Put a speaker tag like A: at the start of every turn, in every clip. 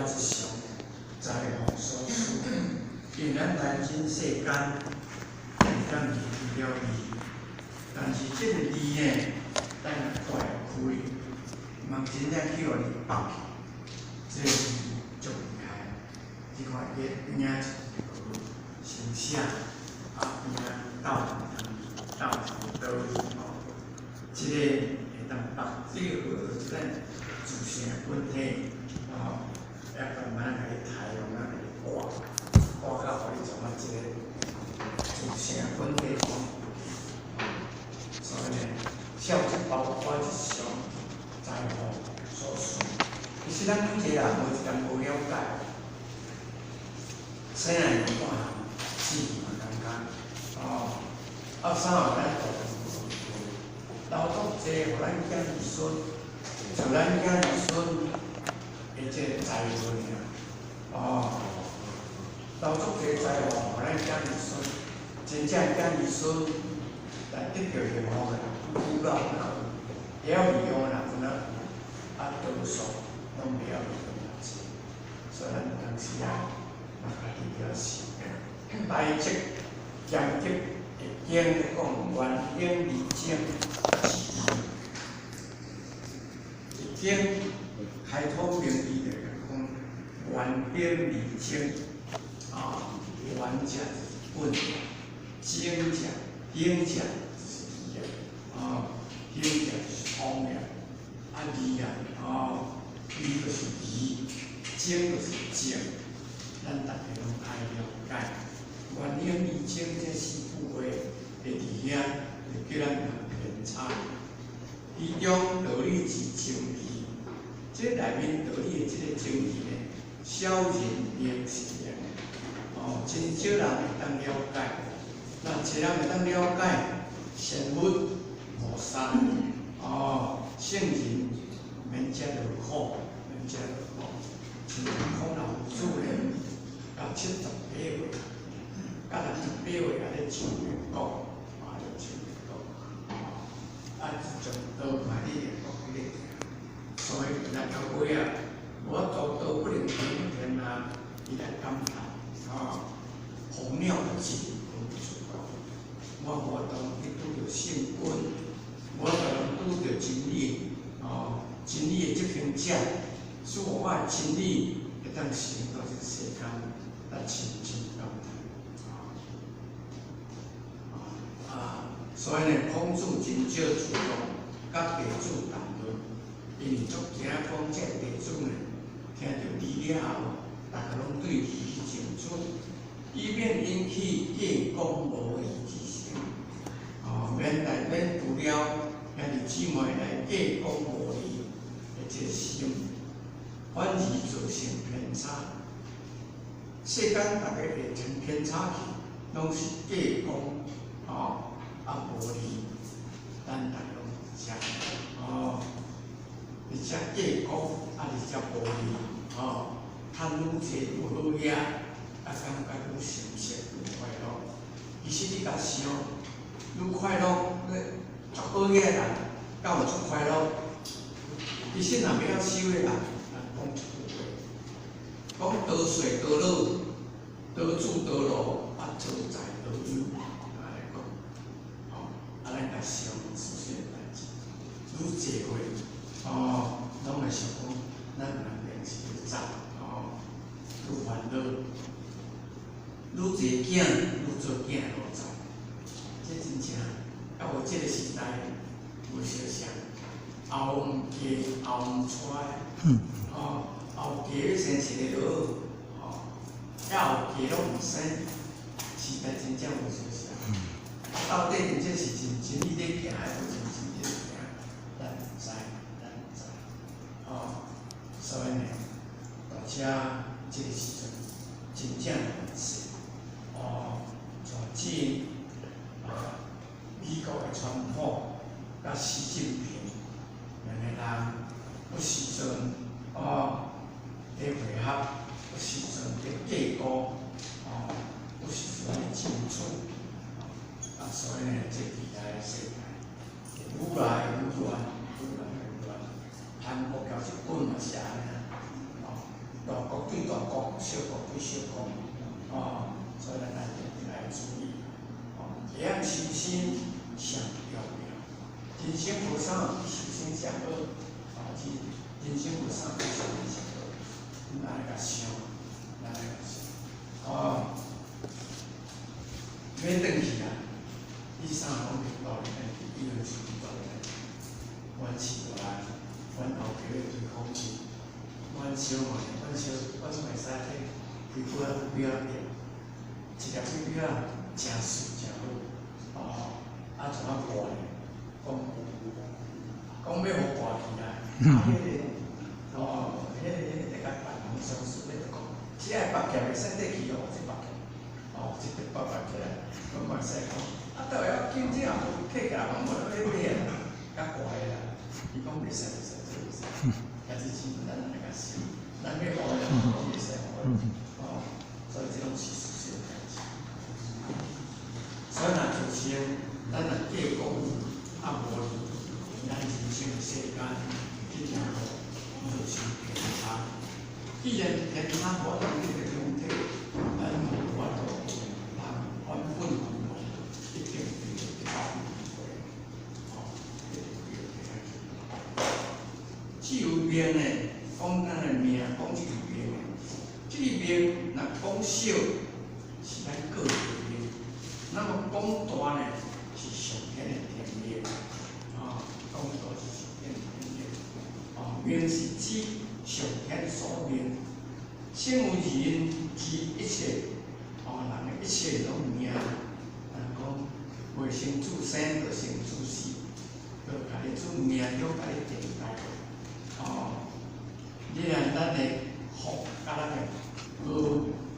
A: 一常財福所賜。因為咱人真世間會當離了利，但是這个利呢，咱若看會開，嘛真正去予你放去，這个利足厲害。你看伊邊仔一個先寫，啊邊仔鬥一個鬥一個道理吼，這个會當縛這個就是咱自性本體，吼，抑慢慢共你抬，慢慢共你掛，掛到予你怎啊這个自性本體吼。所以呢，孝則包括一常財福所賜。其實咱每一個人無一點無了解，生來無大漢，死去嘛仝款，哦，啊啥予咱大勞作濟，予咱子兒孫，就咱子兒孫的這個財運爾，哦，勞作濟財富，予咱子兒孫，真正子兒孫來得著幸福的，有老若有，會曉利用的若有哪有，啊多數攏袂曉利用偌濟，所以咱有當時啊，嘛家己著想，大則兼德的經咧講，元嬰二精是義，一經開統明義就講元嬰二精，啊，元者就是本，精者嬰者就是義啊，啊，嬰者就是創業，啊二啊，哦，二就是義，精就是正，咱逐家攏愛了解。元嬰二精這四句話會佇遐，就叫咱毋通偏差。其中道理之精義，這內面道理的這个精義呢，小人明是的，哦，真少人會當了解。若濟人會當了解，仙佛菩薩，哦，聖人免遮落苦，免遮落苦。親像孔老夫子咧，到78歲，到68歲還咧唱練講，啊，咧唱練講，啊，從道嘛咧練講彼個行，所以來到尾啊，無法度道不能平天啊，伊來感嘆，啊，洪尿不盡，我無法度去拄著聖君，無法度拄著真理，哦，真理的執行者，使我的真理會當成到這個世間，咱真真感嘆。啊，所以呢，孔子真少主動佮弟子談論，因為足驚講這個弟子呢，聽著理了後，逐家攏對義去爭取，以免引起假講無義之心。哦，免來免除了兄弟姊妹來假講無義的這個心，反而造成偏差。世間逐家會成偏差去，攏是假講，哦，啊無義，咱逐家攏佇遮，哦，佇遮假講，啊佇遮無義，哦，趁愈濟愈好額，啊感覺愈成熟愈快樂。其實你共想，愈快樂，你足好額的人，敢有足快樂？其實若欲曉收的人，人講一句話，講多歲多老，多子多祿，啊多財多憂，按呢講，吼，啊咱共想事實的代誌，愈濟歲，哦，攏會想講，咱毋通變是咧走，哦，愈煩惱，愈濟囝，愈做囝奴才，這真正，到有這个時代無相像，後毋嫁後毋娶，哦，後嫁欲生一个就好，哦，遐後嫁攏毋生，時代真正無相像。啊，到底真正是真真理咧行，還是真真理咧行？咱毋知，咱毋知，哦，所以呢，大家這个時陣真正難說，哦，像這啊，美國的川普佮習近平兩个人，有時陣哦，佇會合，有時陣佇計較，哦，有時陣佇爭取，啊，所以呢，這未來的世界愈來愈亂，愈來愈亂。韓國交日本嘛是按呢，哦，大國對大國，小國對小國，哦，所以咱愛特別來注意，哦，會曉修身上重要，人生無啥比修身上好，哦，人生無啥比修身上好，咱愛共想，咱愛共想，哦，欲轉去啊，你啥攏袂帶來，伊就是帶來，阮飼落來，阮後壁咧對空氣，阮小嘛，阮小，阮會使去皮膚仔比較甜，一粒皮膚仔誠媠誠好，哦，啊怎啊掛咧？講講欲予掛起來，啊，彼個，哦，彼個會較辦人相思咧，就講，這个縛起來袂使綴去哦，這縛起來，哦，這個縛縛起來，阮嘛會使講，啊，倒會曉緊，這也無摕起來，嘛無咧買啦，較怪啦，伊講袂使袂使，這袂使，但是是咱來共想，咱欲予人講袂使予，哦，所以這攏是事實的代誌。所以若就像咱若過講啊無咱人生的世間這條路就是天差。既然天差無法度得著中體，咱無法度通返本還原，一定會得到輪迴，哦，一定會得到輪迴。至於命呢，講咱的命，講這個命，這個命若講小，是咱個人的命；那麼講大呢，是上天的天命。啊，講大是上天的天命。哦，命是指上天所命，生有人之一切，哦，人的一切攏命。人講未先自生，就先自死，就共你做命中共你定來。哦，你若咱的福佮咱的報，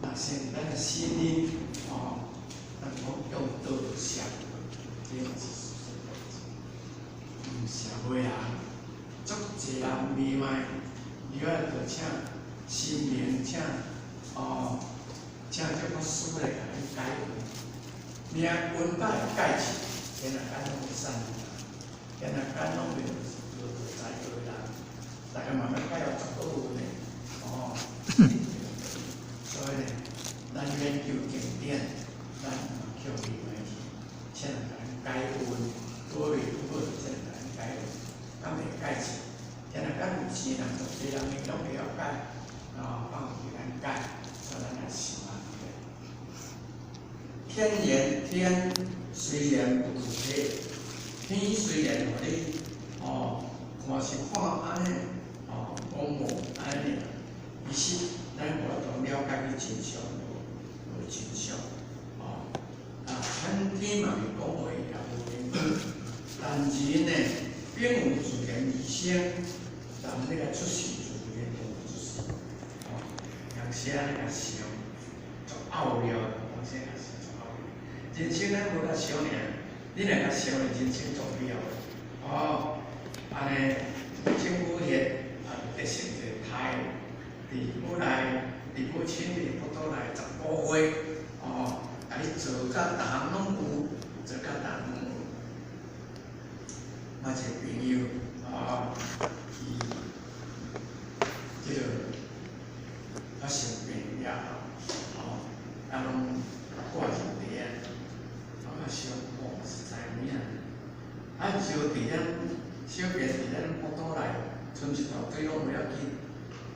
A: 若生咱的心呢，哦，咱講用道相，這嘛是事實代誌。社會啊，足濟人迷茫，你愛就請神明，請哦，請這法師來共你解運，命運甲會解釋，天仔間攏會散，天仔間攏袂無在個人，大家慢慢解了足好運的，哦。所以呢，咱研究經典，咱嘛去迷茫去，請人共咱解運，拄未拄好就請人共咱解運，敢會解釋？天仔間有錢人，足濟人伊攏會曉解，哦，放予咱解，所以咱來想啊。天言天雖然不具體，天雖然予你哦，看是看按呢，哦，講無按呢，其實咱無法度了解去真相，無真相，哦，啊，天天嘛袂講話，也無言語，但人呢，並有自然而生，人欲來出世，自然就會出世，哦，有時按呢共想，足奧妙，有時共想足奧妙。人生咱無共想爾，你若共想，人生足妙的，哦，按呢，政府迄啊得成一个胎，佇母內，佇母親佇腹肚內15個月，哦，共你做甲逐項攏有，做甲逐項攏有。我一個朋友，哦，伊這個發生病了後，哦，啊攏掛入佇遐，我想，哦，實在有影，啊燒佇咱小便佇咱腹肚內，賰一大堆攏袂要緊，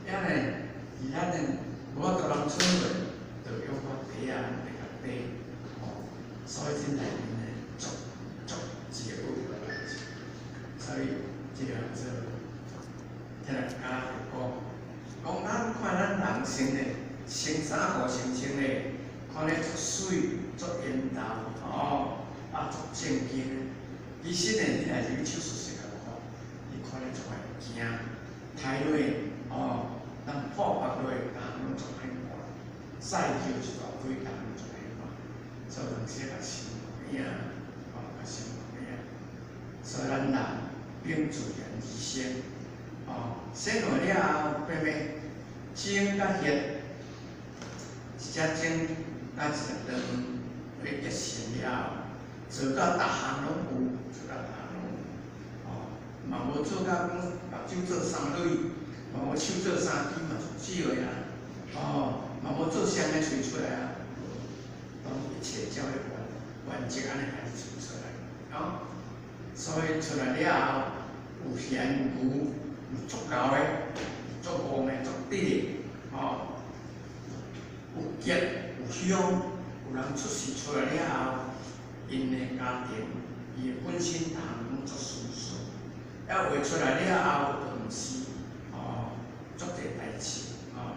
A: 遐呢，佇咱的無法度人賰落，就用個袋仔來共袋，哦，所以這內面呢，足足一個有的代誌，所以這個叫做聽人家就講，講咱看咱人生呢，穿衫褲穿穿咧，看咧足媠、足緣投，哦，啊足正經的。其實呢，你若入去手術室共看，你看咧足會驚，刣落，哦，人破腹落，逐項攏足歹看，屎尿一大堆，逐項攏足歹看，所以有時較想有影，哦，較想有影。所以咱人並自然而生，哦，生落了後，變咩？精佮血，一隻精佮一隻卵咧結成了後，做到逐項攏有，做到逐項攏有，哦，嘛無做到講目睭做三蕊，嘛無手做三支嘛足少的啊。喙出來啊？無，攏一切照彼原則按呢開始出來，哦，所以出來了後，有賢愚，有足賢的，有足戇的，足智的，哦，有吉有凶，有人出世出來了後，𪜶的家庭，伊的本身逐項攏足順遂，猶會出來了後，就毋是，哦，足濟代誌，哦，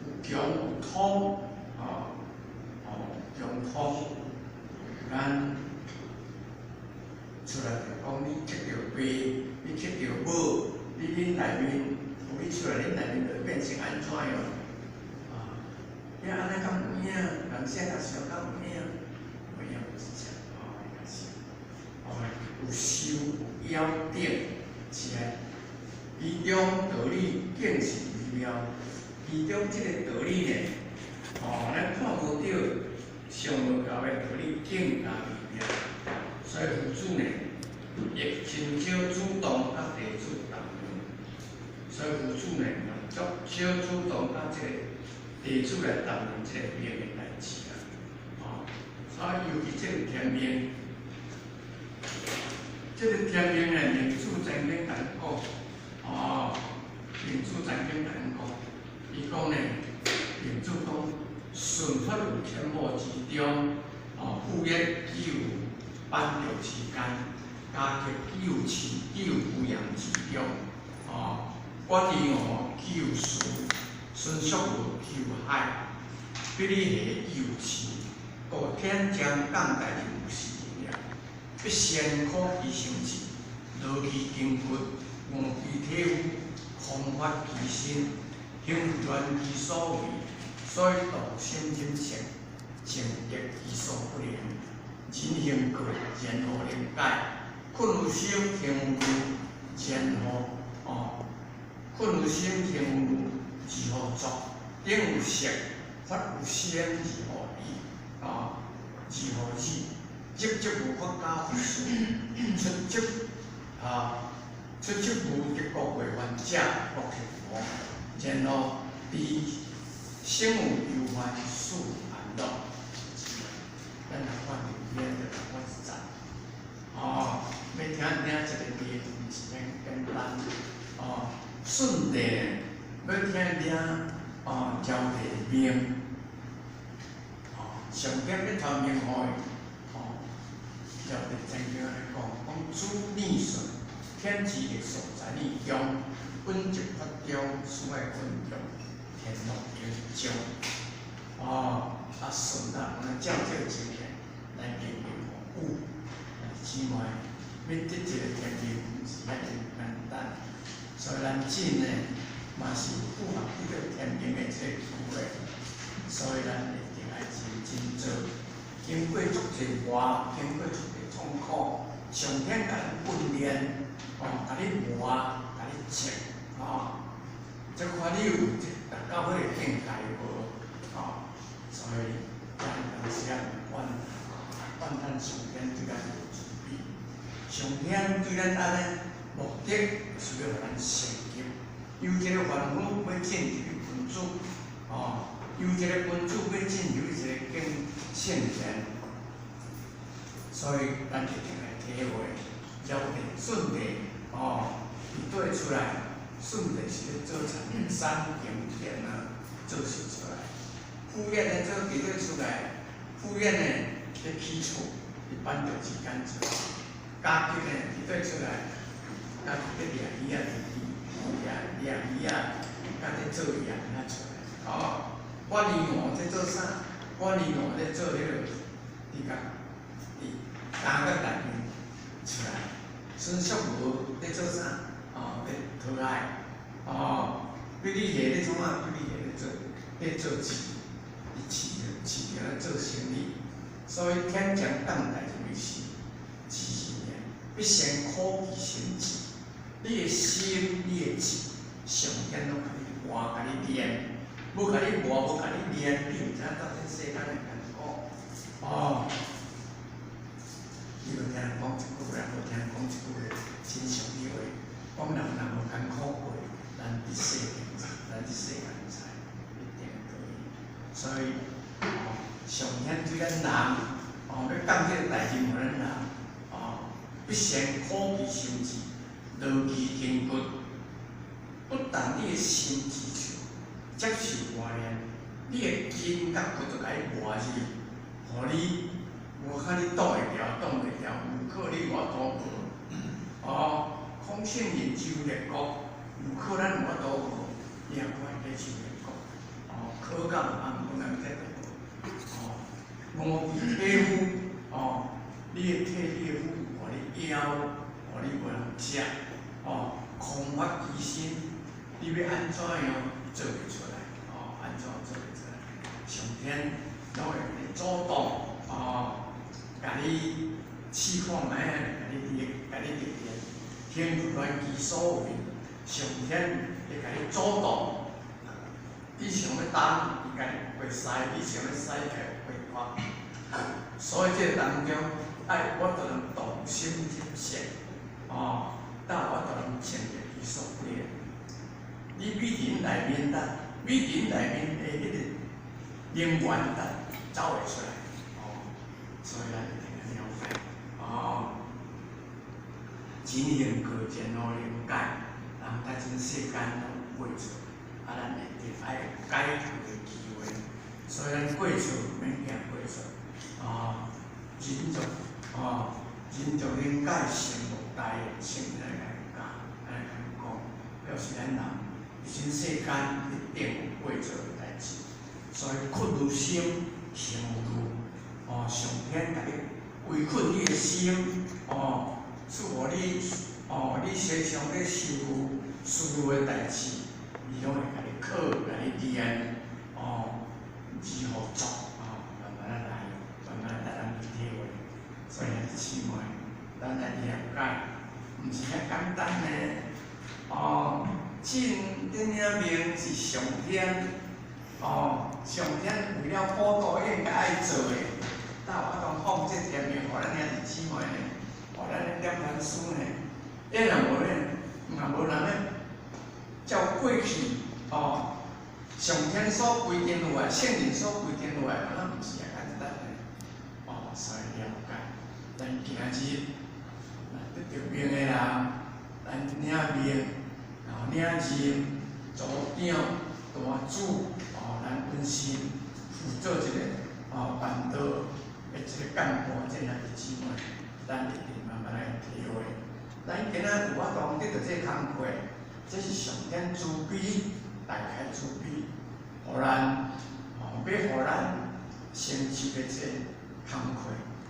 A: 有強有通，哦，哦，強通，咱出來就講你得著爸，你得著母，你恁內面，有你出來恁內面就會變成按怎樣？啊，你按呢敢有影？人寫甲想敢有影？無影有一隻，哦，也是，哦，有壽有夭等，是來，其中道理更是微妙。其中這個道理呢，哦，咱看無著，想無到的道理更加微妙。所以佛子呢，亦真少主動佮弟子談論。所以佛子呢，足少主動佮這個弟子來談論這個命的代誌啊。哦，所以尤其這個天命，這個天命呢，明主曾經共咱講，哦，明主曾經共咱講，伊講呢，明主講，順法有阡陌之中，哦，副業既有班著之間，家畜既有飼，既有撫養之中，哦，我佇哦既有樹，孫叔無既有海，比利下既有飼，故天將降大任於斯人也，必先苦其心志，勞其筋骨，餓其體膚，空乏其身，行亂其所為，所以道心忍性，靜得其所不能。人行過，然後能解；困有心，行有路，然後哦，困有心，行有路，如何作？頂有色，發有聲，如何語？啊，如何語？入則無法家佛事，出則啊，出則無得國為患者，國是無。然後佇生有憂患，死有安樂。咱來看明天就來看一節。哦，欲聽聽一個字毋是遐簡單。哦，順帝欲聽聽哦，堯帝命。哦，上點欲傳命予伊。哦，堯帝曾經按呢講，講子逆順，天之力所在你中，本則法中，四愛困中，天樂應將。哦，啊順啊，我們照這個經驗來應用予有。姊妹，欲得這個天命毋是遐爾簡單，所以咱真呢嘛是有符合這個天命的這個機會，所以咱一定愛認真做。經過足濟磨，經過足濟痛苦，上天共咱訓練，哦，共你磨，共你練，哦，這看你有達到彼個境界無？哦，所以咱有當時仔怨怨嘆上天對咱無慈悲，上天對咱按呢目的是欲予咱升級，由一個凡夫欲進入去君主，哦，由一個君主欲進入一個更聖賢，所以咱一定愛體會，堯帝舜帝，哦，伊對出來，舜帝是咧做三刑天啊，做事出來。傅說咧做佇咧出來，傅說呢咧起厝，佇板橋之間做。家己呢佇佗出來，家己咧掠魚仔，掠掠魚仔，佮咧做鹽仔出來。哦，完顏吳咧做啥？完顏吳咧做彼個佇共佇監獄內面出來。孫叔敖咧做啥？哦，咧討海。哦，比利蝦咧創啥？比利蝦咧做咧做飼，伊飼飼著咧做生意。所以天將降大任於斯人也，必先苦其心志。你的心，你的志，上天攏共你磨，共你練。無共你磨，無共你練，你毋知影到底世間的艱苦。哦，你無聽人講一句話，無聽人講一句話，真俗語話，講人若無艱苦過，咱佇世間，咱佇世間才一定對。所以上天對咱人，哦，欲降這个代誌予咱人，哦，必先苦其心志，勞其筋骨。不但你的心志接受鍛鍊，你的筋佮骨都共伊磨入去，予你無法你擋會牢，擋袂牢，有靠你無法度無。哦，孔聖人周列國，有靠咱無法度無，你也看會去周列國。哦，可講啊，毋講咱得無。哦，五其體膚，哦，你的體，你的膚，予你枵，予你無通食，哦，空發其心，你欲按怎樣做會出來？哦，按怎做會出來？上天攏會共你阻擋，哦，共你試看覓，共你佇共你歷練，天不亂其所為，上天會共你阻擋。你想欲東，伊共你過西；你想欲西，共你過東。所以這个當中，愛我都能動心入性，哦，到我都能靜入其所練。你美人內面啦，美人內面的彼個能源啦，走會出來，哦，所以咱一定愛了解，哦，情形可見哦，靈解，人在這世間攏過錯，啊，咱一定愛改過的機會，所以咱過錯毋免驚過錯，哦，忍辱，哦，忍辱能解成無大的，聖人來教，來講，表示咱人佇這世間一定有過錯的代誌，所以困於心，行於路，哦，上天共你圍困你的心，哦，賜予你，哦，你時常咧思慮思慮的代誌，伊攏會共你考，共你練，哦，如何做，哦，慢慢仔來，慢慢仔來咱去體會。所以兄弟姊妹，咱來了解，毋是遐簡單呢。哦，進恁領命是上天，哦，上天為了普度應該愛做的，哪有法度放這條命予咱兄弟姊妹呢？予咱點番書呢？伊若無呢，若無人咧照過去，哦，上天所規定落來，聖人所規定落來，敢若毋是遐簡單的。哦，所以了解，咱今日若得著命的人，咱領命，哦，領認組長、大主，哦，咱本身輔佐一个哦辦道的一个幹部，這兄弟姊妹，咱一定慢慢來體會。咱今仔有法度得著這个工課，這是上天慈悲，大開慈悲，予咱，哦，欲予咱成就的這个工課，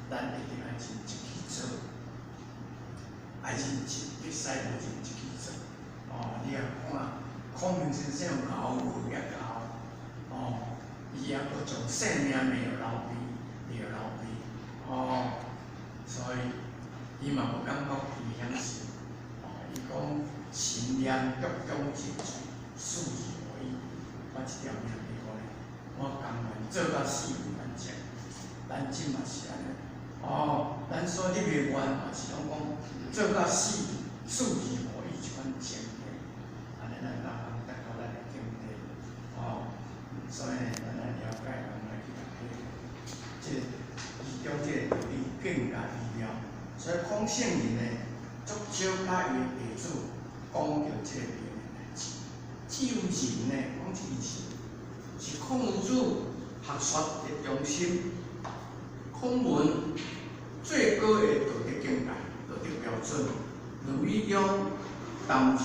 A: 咱一定愛認真去做，愛認真，袂使無認真去做。哦，你若看孔明先生有𠢕無遐𠢕，哦，伊抑閣將性命袂予流費，袂予流費，哦，所以伊嘛無感覺危險性，哦，伊講心念足中盡瘁，死而無疑，我這條命袂予你，我甘願做到死為反正，咱這嘛是按呢，哦，咱所立的願嘛是攏講做到死，死而無疑這款情形，按呢咱逐項達到咱的境界，哦，所以呢，咱愛了解，慢慢去體會，這個其中這個道理更加微妙。所以孔聖人呢，足少佮伊的弟子講著這個面的代誌。只有仁呢，講這個仁，是孔子學說的中心。孔門最高的道德境界、道德標準，《論語》中談仁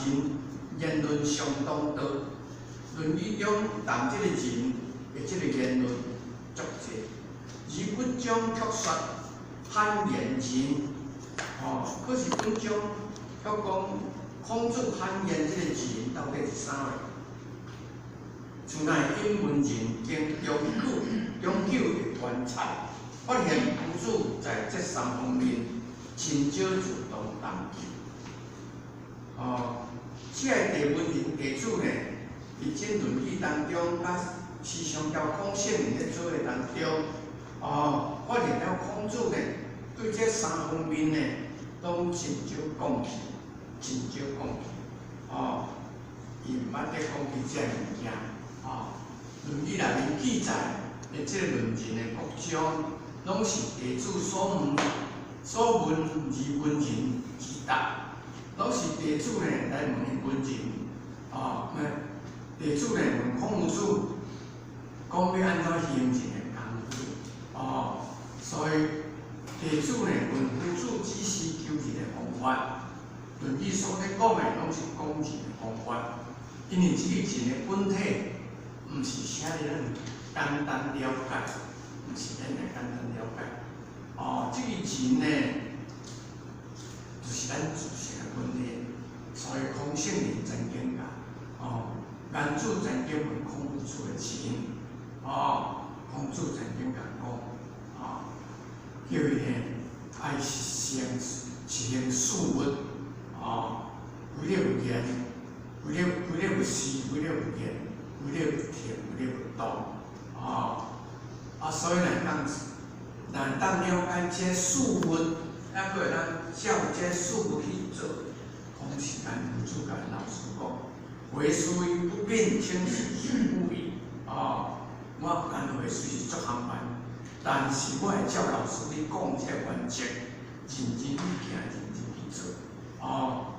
A: 言論相當多，《論語》中談這個仁的這個言論足濟，而本章卻說罕言仁，哦，可是本章卻講孔子罕言這個仁到底是啥貨？此乃引文仁經長久長久的觀察，發現夫子在這三方面真少主動探究。哦，這個鄭文仁弟子呢，佇這《論語》當中，佮時常交孔聖人咧做的當中，哦，發現了孔子呢，對這三方面呢，攏真少講起，真少講起，哦，伊毋捌咧講起這个物件，哦，《論語》內面記載，的這個論仁的各章，攏是弟子所問所問而問仁之答，攏是弟子呢來問伊問仁，哦，弟子呢問孔夫子，講欲按怎行仁的功夫，哦，所以弟子呢問夫子指示求仁的方法，論語所咧講的攏是講仁的方法，因為這個仁的本體，毋是啥物咱簡單了解，毋是咱來簡單了解。哦，這個仁呢，就是咱自性的本體，所以空性人曾經教，哦，顏子曾經問孔夫子的仁，哦，孔子曾經共講，哦，叫伊呢愛實行實行四物，哦，非禮勿言，非禮非禮勿視，非禮勿言，非禮勿聽，非禮勿動，哦，啊，所以來講，若當了解這四物，抑閣會當照這四物去做，空時間夫子共老師講，回事不變，請是故意。哦，我安話雖是足含範，但是我會照老師你講這個原則，認真去行，認真去做。哦，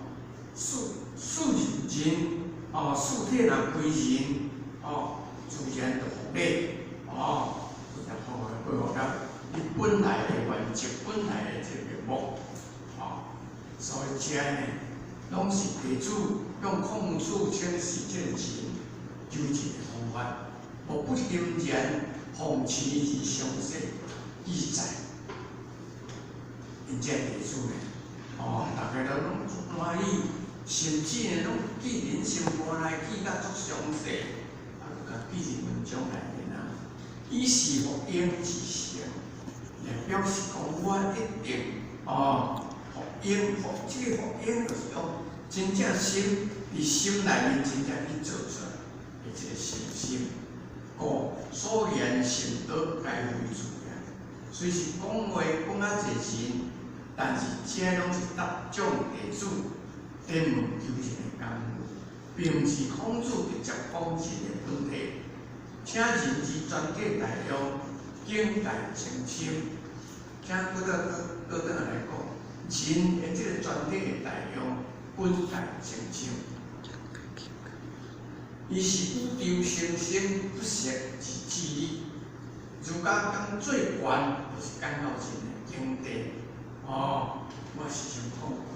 A: 四四仁，哦，四體若歸仁，哦，自然就復禮，哦，就復恢復到伊本來的原則，本來的這個面目，哦，所以這呢，攏是弟子向孔子請示這個仁求仁的方法，無不欣然奉持而詳細記載。𪜶這弟子呢，哦，逐家都攏足歡喜，甚至呢，攏記人心肝內記甲足詳細，啊，閣共記佇文章內面啊。以是服膺之誠，來表示講我一定哦，服膺服這個服膺就是講真正心佇心內面真正去做出來的這個誠心，故所言甚多，皆非自言。雖是講話講較濟仁，但是這攏是答眾弟子咧問求仁的功夫，並毋是孔子直接講仁的本體。請仁之全體大用，境界清深。請閣閣閣閣轉來講，仁的這個全體的大用，本界清深。伊是宇宙生生不息之至理。儒家講最懸，就是講到仁的境地。哦，我時常講過，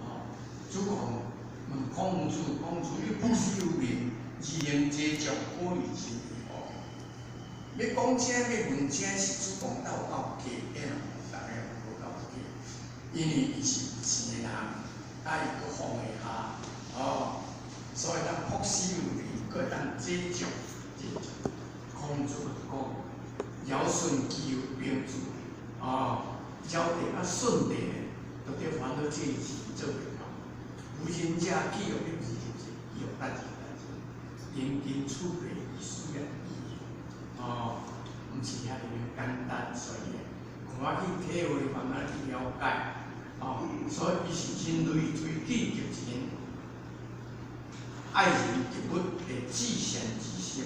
A: 哦，子貢問孔子，孔子欲卜筮有名，而能解將可以知哦。欲講這，欲問這，是子貢鬥夠格，的啦，逐家無夠格，因為伊是有錢的人，啊，伊閣放會下，哦，所以咱卜筮有名，閣會當解將，解將。孔子講，堯舜其有兵主，哦，堯帝佮舜帝呢，都佇煩惱這個事做袂到。無仁者岂欲立而立之，岂欲達而達之？人間處世以需要義哦，毋是遐爾簡單，所以看去體會，慢慢去了解，哦，所以伊是人類推己及人，愛人及物的至善之心，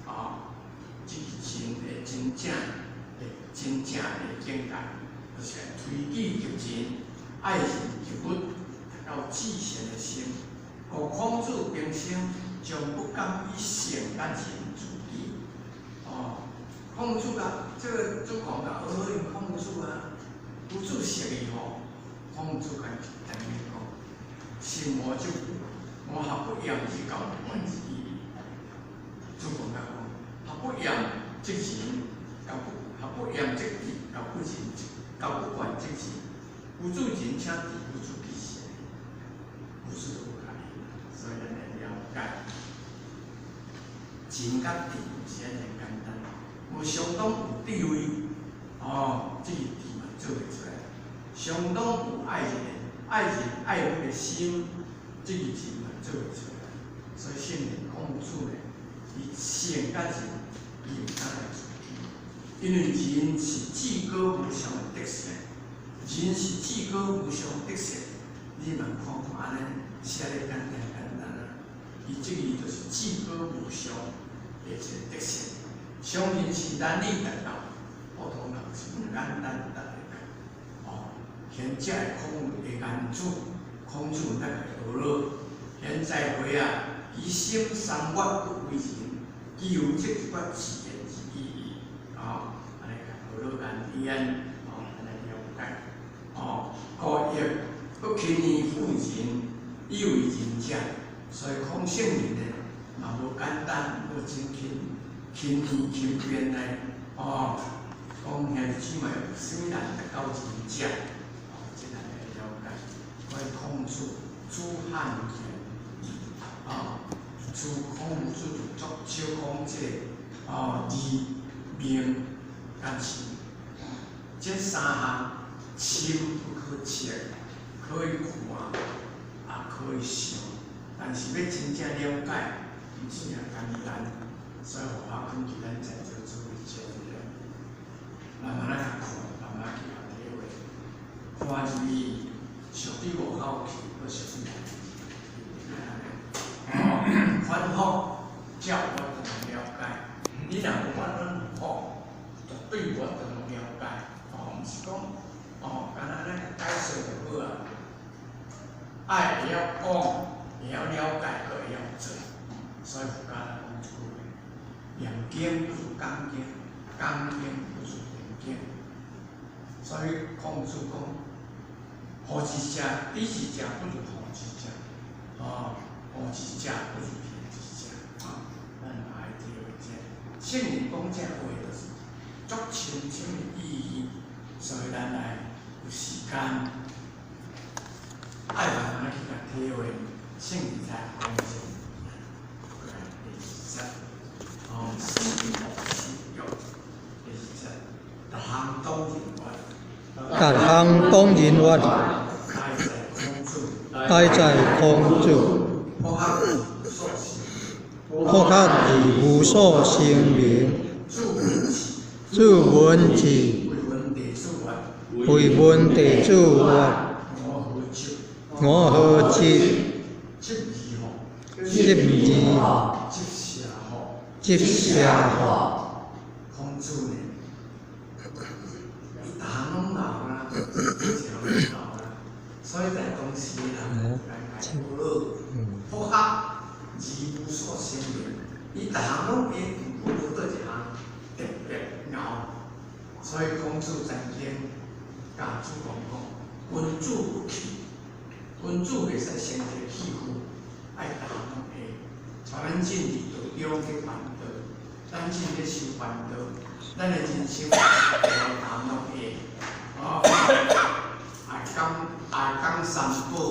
A: 哦，這是仁的真正的真正的境界，就是推己及人，愛人及物，達到至善的心。故孔子平生從不敢以聖佮仁自居。哦，孔子啊，這個子貢共學因孔子啊，夫子識伊吼，孔子共伊曾經講，心無就我學不厭而教不厭之義。子貢共講，學不厭則仁，教不學不厭則智，教不仁教不倦則仁。夫子仁，請智，夫子智聖，夫子都無共伊，所以咱來了解，仁佮智毋是按呢簡單，有相當有智慧，哦，這個智嘛做會出來，相當有愛人愛人愛物的心，這個仁嘛做會出來。所以聖人孔子呢，伊聖佮仁，伊毋敢來自居，因為仁是至高無上的德性，仁是至高無上的德性，你嘛看看按呢寫咧簡單簡單啊，伊這個就是至高無上的一個德性，常人是難以達到，普通人是毋簡單達會到。哦，賢者的孔的言子，孔子來學了。現在會啊，其心三月不為人，其有這一寡自然之意義。哦，按呢學了言言，哦，按呢了解。哦，故亦不輕易負人，以為仁者。所以孔聖人呢，嘛無簡單，無真輕輕易輕便來哦。講兄弟姊妹，有啥物人達到仁者？哦，這咱來了解。所以孔子子罕言，哦，子孔子就足少講這個哦，義、名、甲信，這三項深不可測，可以看，也可以想，但是欲真正了解，毋是遐簡單。所以我懇求咱在座諸位少年，慢慢來看，慢慢去體會。看入去，相對外口去，閣相對內去。哦，反覆才有法度了解。你若無反覆，絕對無法度了解。哦，毋是講，哦，干焦按呢解說就好啊。愛會曉講，會曉了解，閣會曉做。所以佛家講一句話：念經不如講經，講經不如念經。所以孔子講：好之者，知之者不如好之者。哦，好之者不如行之者。哦，咱愛體會這。聖人講這話，就是足深深的意義。所以咱來有時間，愛慢慢去共體會，聖人才講這。過來第二節，哦，思學思欲，第二節，逐項當人願，
B: 逐項當人願，
A: 大哉孔子，
B: 大哉孔子，
A: 博學而無所成，
B: 博學而無所成名，
A: 著文字，
B: 著文字，
A: 為聞弟子曰，
B: 為聞弟子曰：
A: 吾何執？
B: 吾何執？
A: 執義乎？
B: 執義
A: 執邪乎？
B: 執邪乎？
A: 孔子呢？伊逐項攏老啦，一項攏老啦，所以在當時的人來來學了，博學而無所成名，伊逐項攏會，毋過無佗一項特別𠢕。所以孔子曾經共子貢講：君子不器，君子袂使成一个器具，愛逐項攏會。像咱進佇道中去辦道，咱進咧修辦道，咱的人生逐項攏會，哦，愛講愛講三寶，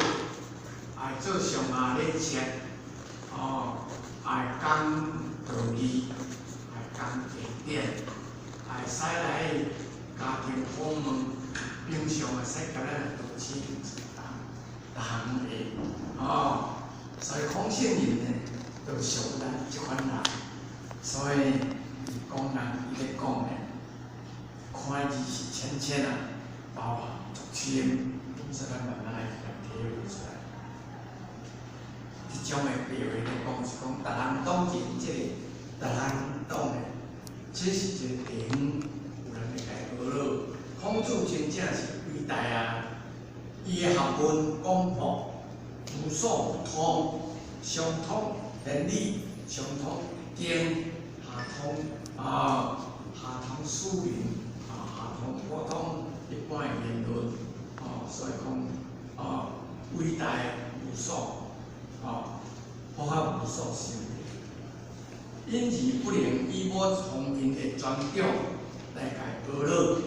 A: 愛做上下禮節，哦，愛講道義，愛講經典，會使來家庭訪問，平常會使共咱來道親逐項會，哦，所以孔聖人呢，就屬咱這款人，所以伊講人伊咧講呢，看字是淺淺啊，包含足深，所以咱慢慢來共體會出來。這種的白話咧講是講，逐人當前這個，逐人當的，這是一個地方有人會共學了。孔子真正是偉大啊！伊的學問廣博，無所不通，上通天理，上通經，下通啊，下通書文，啊，下通普通一般的言論，哦，所以講啊，偉大無所，啊，博學無所成。因而不能以某方面的專長來共學了。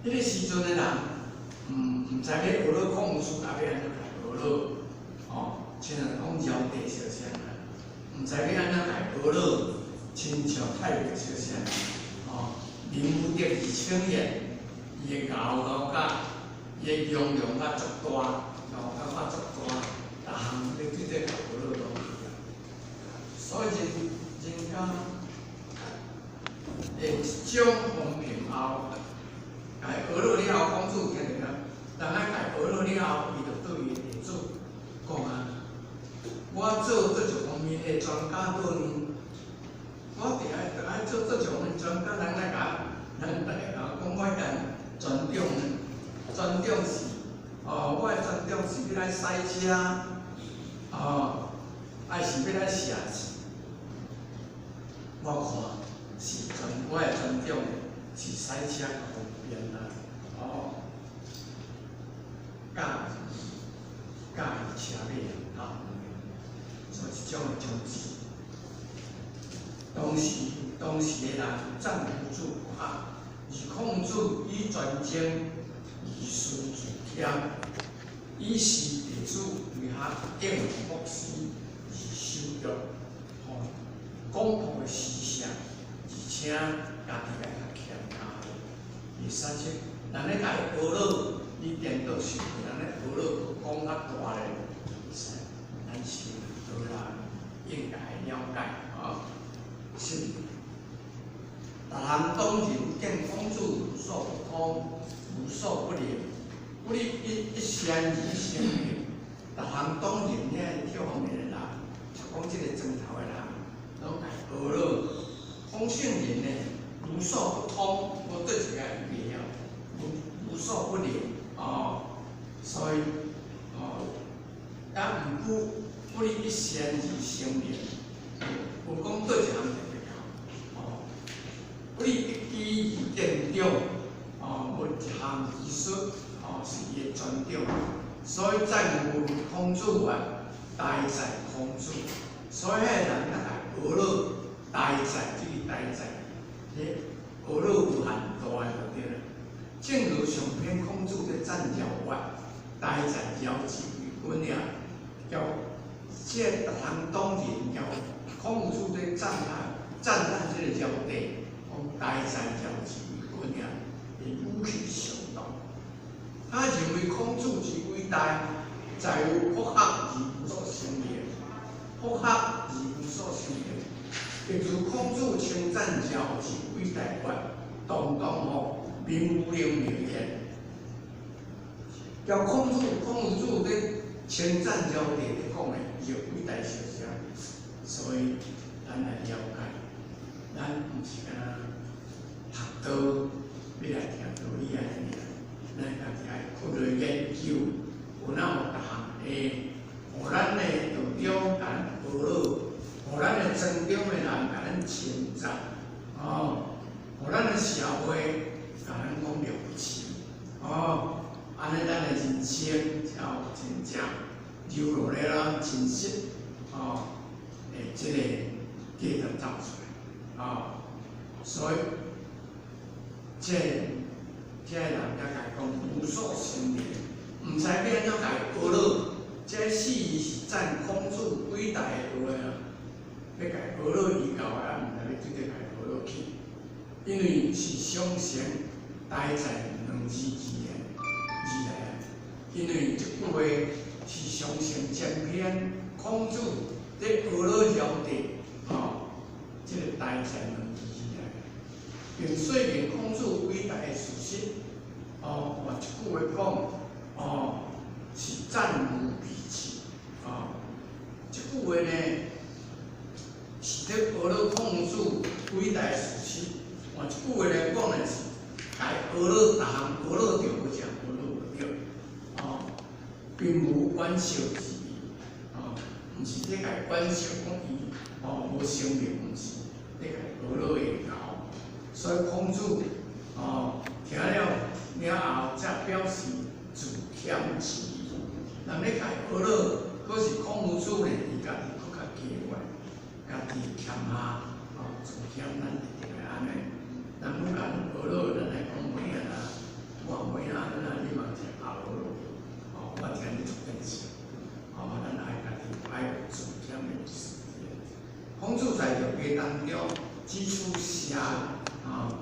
A: 彼個時陣的人，毋知欲學了孔子，啊欲按怎共學了，哦，親像講堯帝相像啦，毋知欲按怎共學了，親像太白相像，哦，林武德二千言，伊的𠢕𠢕甲，伊的容量甲足大，𠢕感覺足大，逐項你對這共學了攏去啊。所以人人家用一種方便後，共學了了後，孔子聽著啊，人仔共學了了後，伊就對伊的弟子講啊：我做佗一方面的專家好呢，我定愛定愛做佗一方面。是欲來駛車，哦，還是欲來寫字？我看是專我的專長是駛車較方便啦，哦，駕駕駛車馬較方便，所以這種的種子。當時當時的人贊夫子不合，而孔子以專精而思自謙，以是弟子為學應博士而守約，吼，廣博的思想，而且家己愛較謙謙，會使說，人咧共伊學落，你顛倒想，人咧學落閣講較大咧，會使，咱是倒啦，應該了解，吼。是，逐項當人見孔子無所不通，無所不能，不立一善而成名。逐項當人遐跳方面的人，就講這個磚頭的人，攏共學落。孔聖人呢，無所不通，無對一个伊袂曉，無所不能，哦，所以，哦，也毋過不立一善而成名，無講對一項特別好，哦，不立一機而見長，哦，無一項技術，哦，是伊的專長，所以讚譽孔子啊，大哉孔子，所以彼个人較共學落，大哉這個大哉，彼學落有限大就對啦。正如上篇孔子咧讚饒越，大哉饒之為君也，叫這個逐項當人叫孔子咧讚嘆讚嘆這個堯帝，講大哉饒之為君也，伊語氣相當。他認為孔子之偉大，在於博學而無所成名，博學而無所成名。亦如孔子稱讚饒之偉大曰，堂堂吼名無能名焉。叫孔子，孔子咧稱讚堯帝咧講的，伊就偉大小聲，所以咱來了解，咱毋是干焦學道，欲來聽道理按呢爾，咱家己愛苦來研究，有哪有逐項會，予咱的道長共咱學落，予咱的莊中的人共咱稱讚，哦，予咱的社會共咱講了不起，哦。按呢，咱的人生才有真正留落來啦，真實，哦，會這個價值走出來，哦，所以，這這個人才共講無所成名，毋知欲按怎共伊學落。這四字是讚孔子偉大的話啊，欲共伊學落伊到啊，毋知欲對佗共伊學落去，因為是相承大哉兩字字的字來啊，因為這句話是上承前篇孔子佇學落堯帝，吼，這個大哉兩字字來，並說明孔子偉大的事實。哦，換一句話講，哦，是讚無備至。哦，這句話呢，是佇學落孔子偉大的事實。換一句話來講呢，是共伊學落逐項學落著，無正學落無著。哦，並無玩笑之意。哦，毋是佇共伊玩笑講伊哦無生命，毋是佇共伊學落會到。所以孔子哦聽了了後，才表示自謙之意。人咧共伊學落，可是孔夫子呢，伊家己閣較加懸，家己謙下，哦，自謙，咱一定會按呢。人愈共咱學落，咱來講無影啦，我無影，咱啊你嘛是學落，哦，我聽你足見識，哦，咱愛家己愛有自謙的意思。孔子在六藝當中指出射，哦，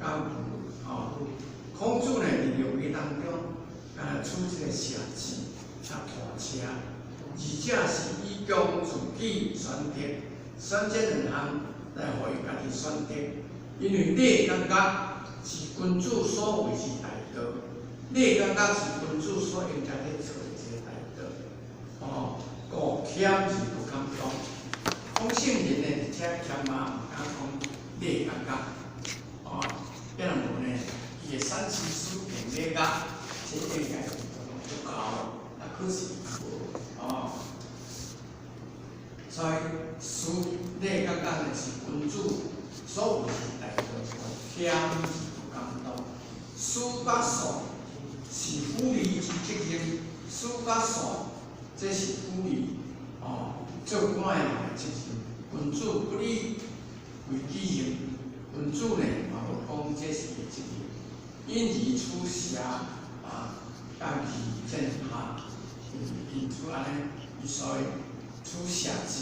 A: 佮巫，哦，孔子呢佇六藝當中，敢若取這個射箭、佮踏車，二者是以供自己選擇，選擇兩項來予伊家己選擇。因為禮佮樂是君子所為之大道，禮佮樂是君子所應該去做的一個大道。哦，故謙而不敢當。講聖人呢，而且謙嘛，毋敢講禮佮樂。哦，變無呢，伊的善知識用禮樂，這應該足夠，啊，可是無哦。所以師禮感覺呢是君子所為之大道，謙而不敢當。師佮庶是夫離之責任，師佮庶這是夫離哦，做官的人的責任。君子不以為己任，君子呢嘛無講這是伊的責任。因而取捨啊，佮義見下，因此按呢，伊所以取捨字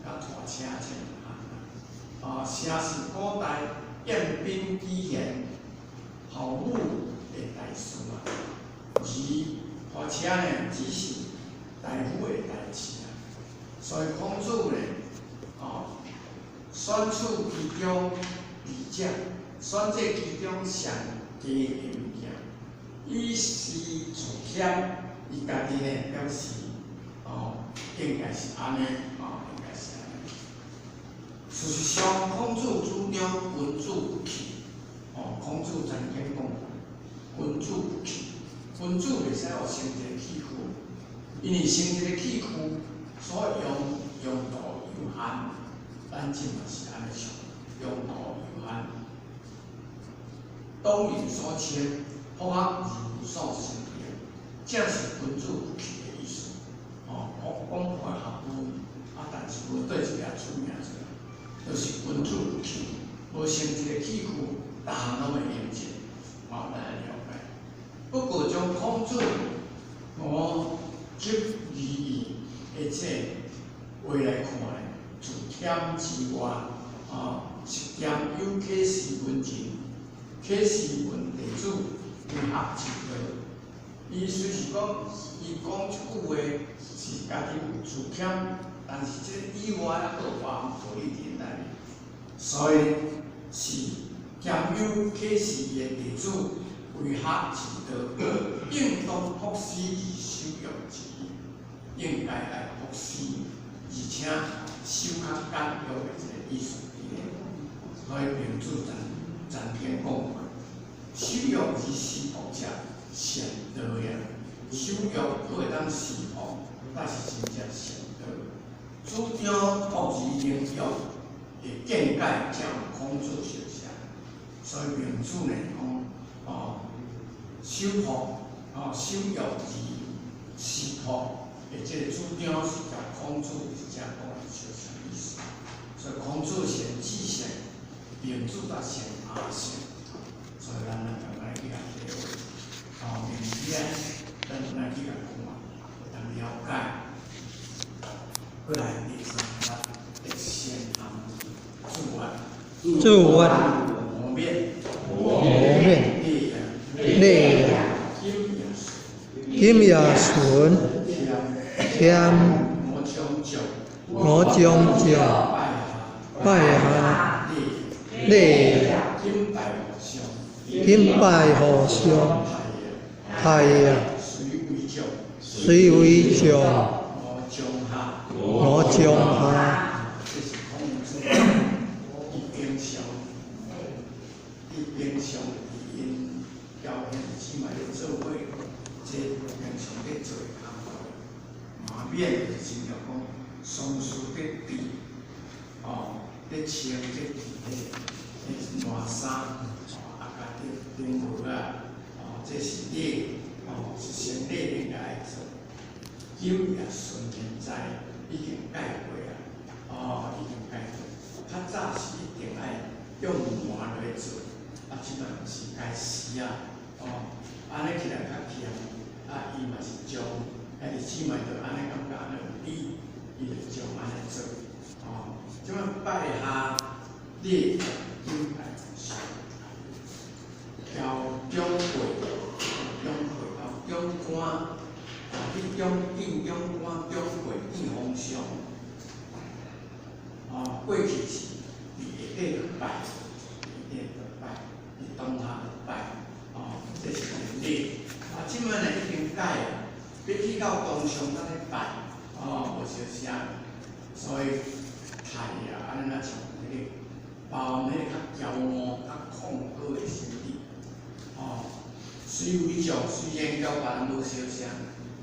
A: 佮拖車這項。啊，捨是古代宴賓舉賢、好武的大事啊。而拖車呢，只是大夫的代誌啊。所以孔子呢，哦，選取其中二者，選擇其中上佳的物件，以示自謙，伊家己呢表示，哦，應該是按呢，哦，應該是按呢。事實上，孔子主張君子不器，哦，孔子曾經講過，君子不器，君子袂使學成一個器具，因為成一個器具所用用途有限，咱這嘛是按呢想，用途有限。當人所稱，福學而無所成也，正是君子不器的意思。哦，講講破學問，啊，但是無對一個出名出來，就是君子不器，無成一個器具，逐項攏會用盡，哦，咱來了解。不過將孔子五執二義的這話來看呢，自謙之外，哦，是兼有啟示門人、啟示門弟子為學之道。伊雖是講，伊講這句話是家己有自謙，但是這個以外猶閣有包含道理佇內面，所以是兼有啟示伊的弟子為學之道，應當樸思而守約之意，應該來樸思，而且守較簡約的這個意思佇咧。所以孟子曾經講過，守約而事薄者，善道也。守約閣會當事薄，才是真正善道。主張樸而能約的見解，正有孔子相像。所以孟子呢講，哦，守樸，哦，守約而事薄的這個主張是佮孔子是正講的相像意思。所以孔子先至聖，孟子才先阿聖。所以咱咱就來去共體會，哦，明天咱來去共看，會當了解。過來第三節，得先含自願，
B: 自願，
A: 無免，
B: 無免，
A: 禮，
B: 禮，
A: 金
B: 金也純，
A: 謙，
B: 謙，
A: 我將將，
B: 我將將，
A: 拜
B: 拜下，
A: 禮，
B: 禮，
A: 金拜和尚，
B: 金拜和尚，太啊，
A: 雖為將，
B: 雖為將，
A: 我將下，
B: 我將下，
A: 這是孔子伊平常，伊平常佇𪜶交兄弟姊妹咧做伙，這平常咧做的工課，嘛免就是親像講喪事咧治，哦，咧穿這治彼個爛衫，哦，啊，共頂頂帽仔，哦，這是禮，哦，是先禮應該愛做。今也順現在已經改過啊，哦，已經改過。較早是一定愛用麻來做，啊，這擺是改絲啊，哦，按呢起來較輕，啊，伊嘛是將兄弟姊妹就按呢感覺按呢有禮，伊就將按呢做，哦，這擺拜下禮金拜上，交長輩，長輩哦，長官。去長見長官、長輩見皇上，哦，過去是佇下底就拜，下底就拜，佇當下就拜，哦，這是禮。啊，這擺呢已經改啊，欲去到當上才咧拜，哦，無相啥，所以太啊，按呢若像彼個包含彼個較驕傲、較曠高的心理，哦，雖為將，雖然交別人無相像。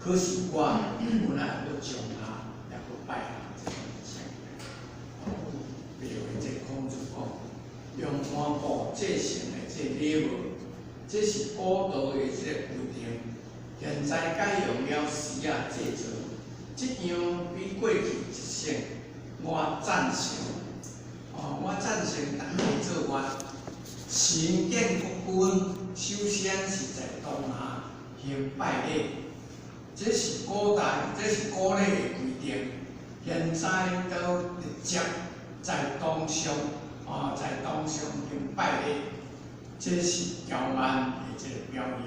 A: 可是我本來猶閣上下，猶閣拜下這個情形。比如這孔子講，用麻布製成的這禮帽，這是古道的這個規定。現在改用了絲仔製造，這樣比過去一成，我贊成。哦，我贊成逐家做法。神見國君首先是在當下行拜禮，這是古代，這是古禮的規定。現在都直接在當上，哦，在當上行拜禮，這是驕慢的這個表現。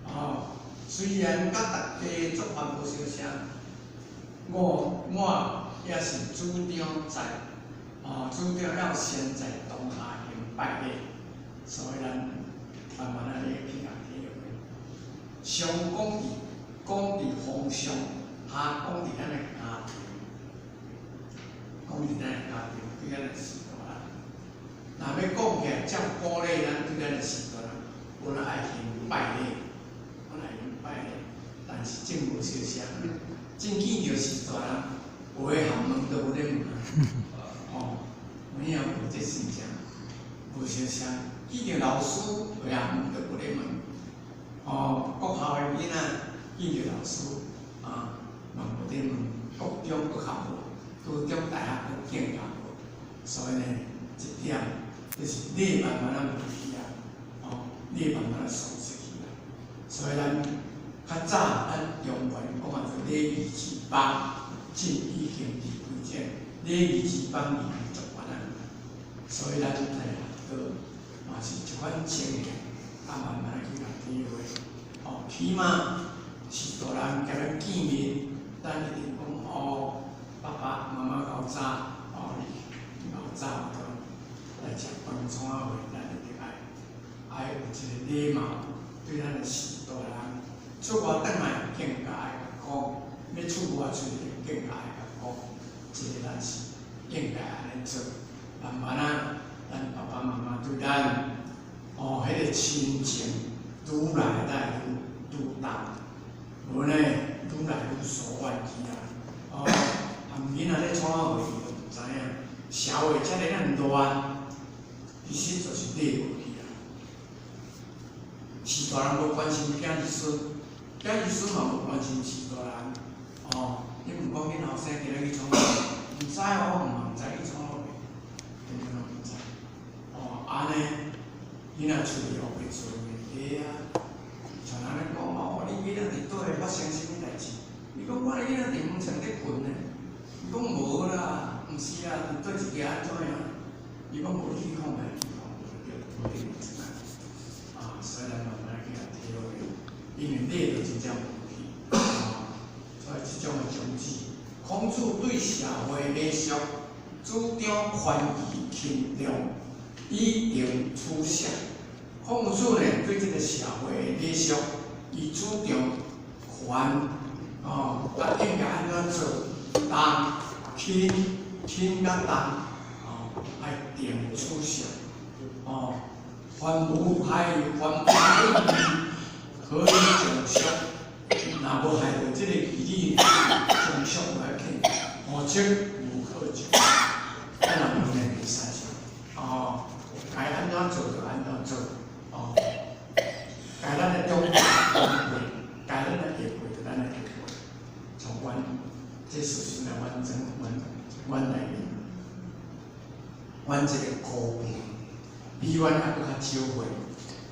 A: 哦，雖然佮大家做法無相像，我也是主張在，哦，主張要先在當下行拜禮。所以咱慢慢仔咧去共體會。上講佇風尚，下講佇咱的家庭，講佇咱的家庭對咱的序大人。若欲講起來，照古禮，咱對咱的序大人，本來愛行拜禮，本來行拜禮，但是真無相像。真見著序大人，有的含問都無咧問啊。哦，有影無這現象，無相像。見著老師，有的含問都無咧問。哦，國校的囡仔見著老師，啊，嘛無咧問。國中閣較無，高中、大學閣更較無。所以呢，這點就是禮慢慢仔無去啊，哦，禮慢慢仔喪失去啊。所以咱較早咱中原講啊，做禮儀之邦，真已經離開這禮儀之邦離開足遠啊。所以咱來學嘛是這款情形，啊，慢慢仔去共體會。哦，起碼是大人共咱見面，咱一定講哦，爸爸媽媽較早，哦，你較早來食飯創仔話，咱一定愛有一個禮貌，對咱的序大人。出外轉來更加愛共講，欲出外出去更加愛共講，這個咱是應該按呢做。慢慢仔，咱爸爸媽媽對咱，哦，彼個親情愈來來愈愈淡，無呢，愈來愈疏遠去啊。哦，含囡仔咧創仔話，伊都毋知影，社會遮爾仔亂，其實就是禮無去啊。序大人無關心囝兒孫，囝兒孫嘛無關心序大人。哦，你毋講恁後生今仔去創啥？毋知哦，嘛毋知去創啥，根本攏毋知。哦，按呢，囡仔出去烏白做問題啊。像人咧講哦，你囡仔佇佗位發生啥物代誌？伊講我的囡仔佇門前咧睏呢。伊講無啦，毋是啊，佇佗一個按怎樣？伊講無去看覓，去看無對，無對出來。啊，所以咱慢慢去共體會，因為禮就真正無去。啊，所以這種的種子，孔子對社會禮俗主張寬義輕重，以定取捨。孔子呢，對這個社會的禮俗，伊主張寬，哦，啊應該按怎做？重、輕、輕佮重，哦，愛定取捨，哦，凡無害，凡無論義，可以從俗。若無害著這個義理，從俗無要緊，否則無可從。咱若無呢袂使啥，哦，該按怎做就按怎做，哦，該咱的長輩，該咱的下輩就咱的下輩，從阮這事實來完整，阮內面，阮這個姑父比阮猶閣較少歲，